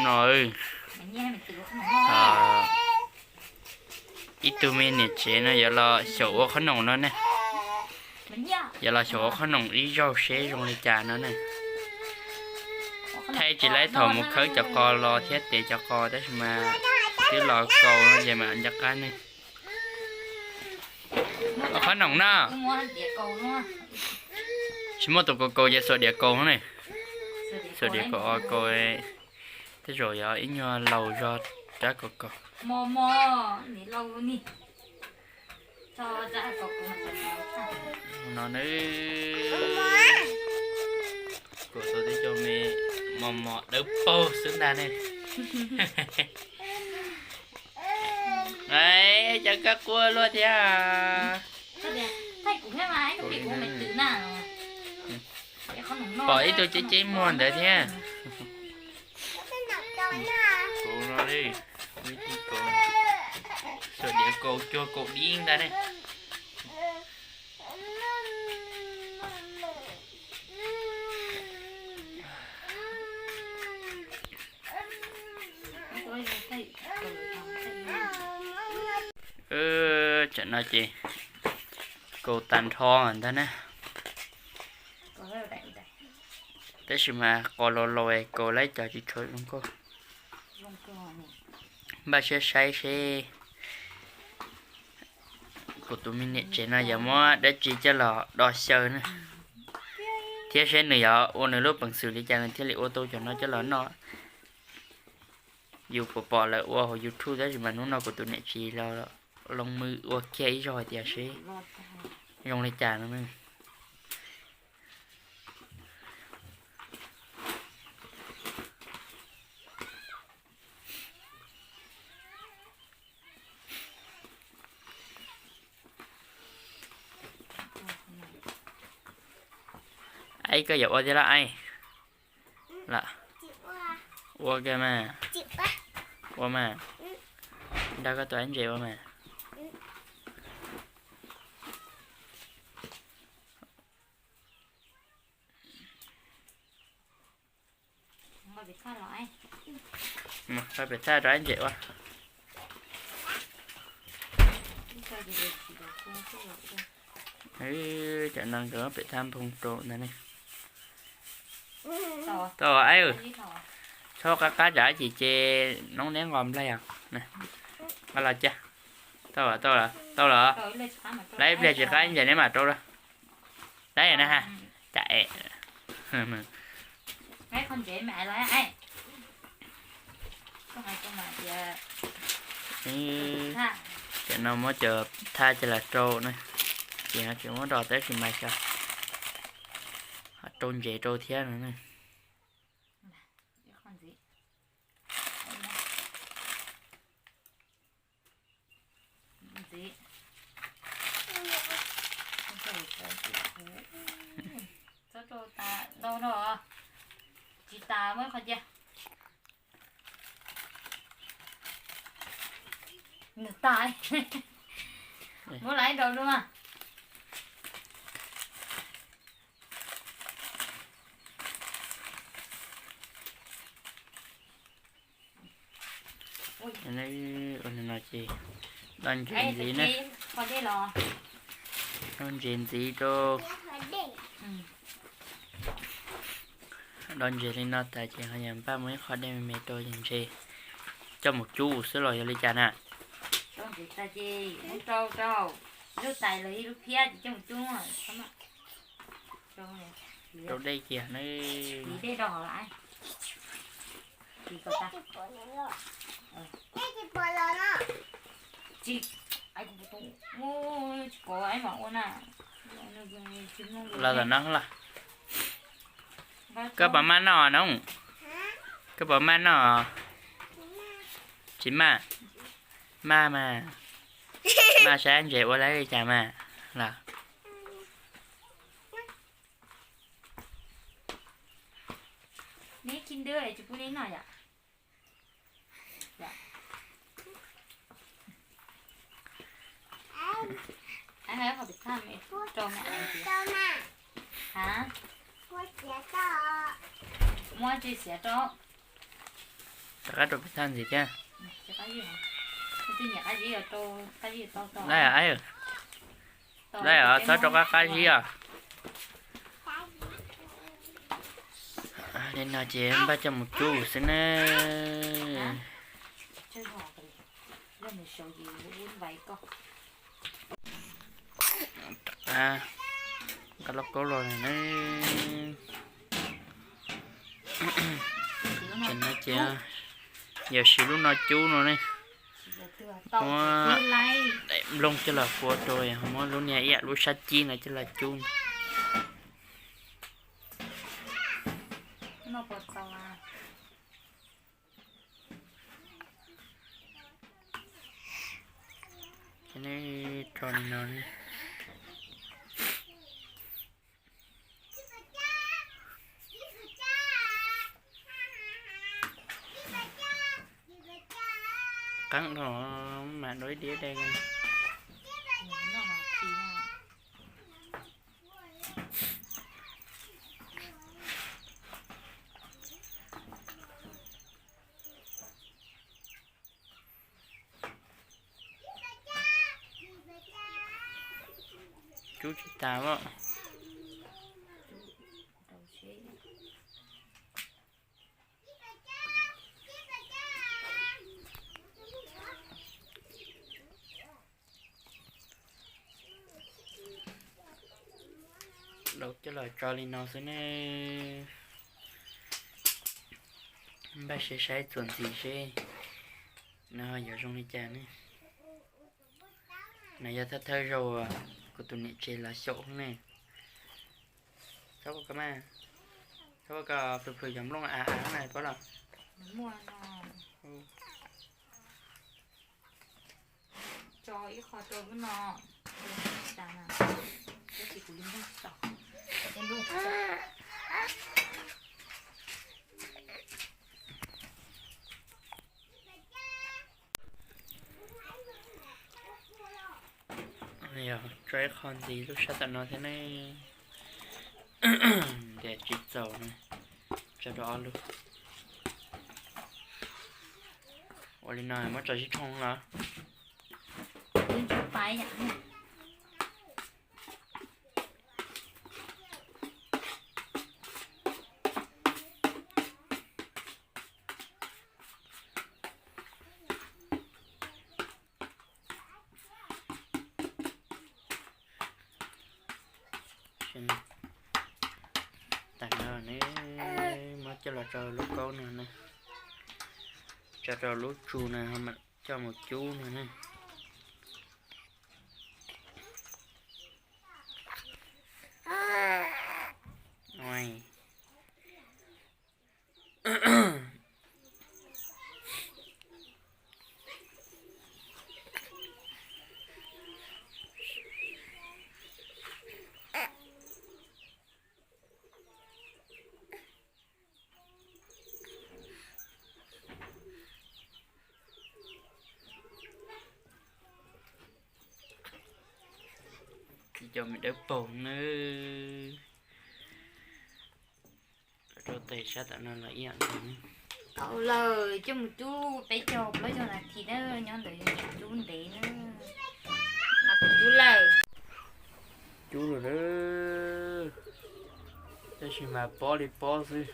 No, ib tug me niam tsev no yuav los xyaum ua qhob noom no ne. Yuav los xyaum ua qhob noom ib zaug seb zoo li cas no ne. Thaij tsis laib thaum mus khawb cov qos los thiab tev cov qos tab sis mas twb los kaus no ces mam nco qab ne. Ua qhob noom no. Tsis muaj tus kaus kaus ces xuas diav kaus ne. Xuas diav kaus os kaus. Tej zaum yog ib nyuag laus zog rab kaus kaus. No na, kuv tus tib co me mos mos dawb paug xwb ntag ne. Cas koj quaj luaj thiab? Pom ib tug ceb ceb muag ntawd thiab. Kuv no li, kuv xuas diav kaus cuag kaus dib ntag ne. Tam no ces kaus tag nrho ntag na. Tab sis mas qos laus laus kaus laib cov tsis tshua zoo nkauj. Npaj siab saib seb kuv tus me niam tsev no yuav muab dab tsi coj los do xyaw na, thiab seb nws yuav ua nws lub peev xwm li cas nws thiaj li ua tau cov no coj los noj. Yus pom pom lawv ua hauv YouTube tab sis mas hnub no kuv tus niam tsev los loo mws ua kiag ib zaug hais tias seb zoo li cas no. Aib, koj yuav ua thiab los aib? Ua kiag mas. Ua mas. Nrog koj tus aib ntses ua mas. Qhov pem thaj rau aib ntses ua. Cov no nkawd pem thaj nphoo rau ntag ne. Tau aib, tshob qab qab tsam ces ces noob neb nqos nplaig os. Nqa los cia. Tau, tau, tau los. Lawv ib pliag tsis qab ntses neb mam rau lawm. Dab na ha. Cas es. Tam no muab cov thaj coj los rau na, ces ho tsis muab rau tab sis mas xyov ho rau ntses rau thiab no. Ntxiv. Txhob rau tas ntau no, tsis tas muab qhov cia. Nws tas. Muab laiv rau dua. Ua li no ces do ntses ntxiv na. Do ntses ntxiv rau. Do ntses li no tas ces ho yog npaj muaj ib qho dej me me rau ntses coj mus cub xwb los yog li cas na? Rau dej kiag na. Los tom no los. Koj puas maj noj no? Koj puas maj noj? Tsis maj. Maj mas. Maj saib ntses ua laib li cas mas los. Neb khi ntwb tsis pub neb noj yom? Muab tsi xiav rau. Rov qab rau peb thaj ntxiv thiab. Laij, laij os, txhob rov qab qab zib os. Li no ces npaj coj mus cub xwb ne. Rov qab nqa lauj kaub los na. Ces no ces yog siv lub no cub no ne. Muab daim nplooj coj los ua rau, muab lub niag ib yam lub sab cib no coj los cub. Ces nej tso li no ne. Qeeb dhau, mam dua ib diav dai. Cub tsis tas os. Los coj los tso li no xwb ne. Npaj saib saib txuas ntxiv seb no yuav zoo li cas ne. No yog thawj thawj zaug kuv tus niam tsev los xyaum ne. Txhob ua ko mas, txhob ua ko plhws plhws cov nplooj av av na, pab los. Tso ib qho rau lub no, tas na, tab sis kuv li nplooj tsis txaus, nplooj tsis txaus. Yog tso ib qho ntxiv lub sab tom no thiab ne. Tias tsis txaus na, tso rau ob lub. Ua li no muab tso sib thooj los. Tag no ne, muab coj los rau lub kaub no ne, tso rau lub tsu no, coj mus cub no ne. Tsis cov me dawb paug nawb. Rau tes sab tom no los ib yam nkaus. Tau lawm, coj mus cub peb caug plaub caug nas this na, nyob ntawd cub ntev na. Mas tus cub lawm. Cub lawm, tab sis mas pob li pob xwb.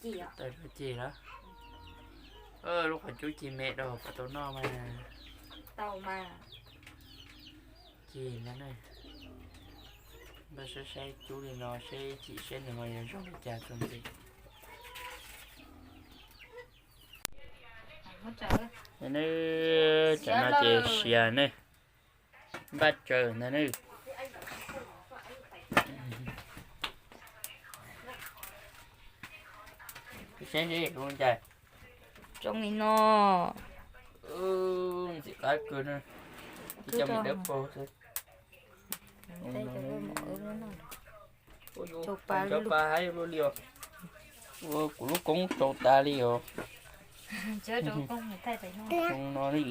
Tawm rau ceg lawm. Lub qhov cub ceg me dau kom tau noj mas. Tau mas. Ceg na. Npaj saib saib cub li no seb chim seb nws ho yuav zoo li cas txog ntxiv. Nws tam no ces siav ne. Npaj tsaws ntag ne. Saib seb zoo li cas. Zoo li no. Ntxim qab kawg na. Cov me dawb paug xwb. Cov pa haib luaj li os. Ua kuv lub koob tsau tas li os. Zoo no li.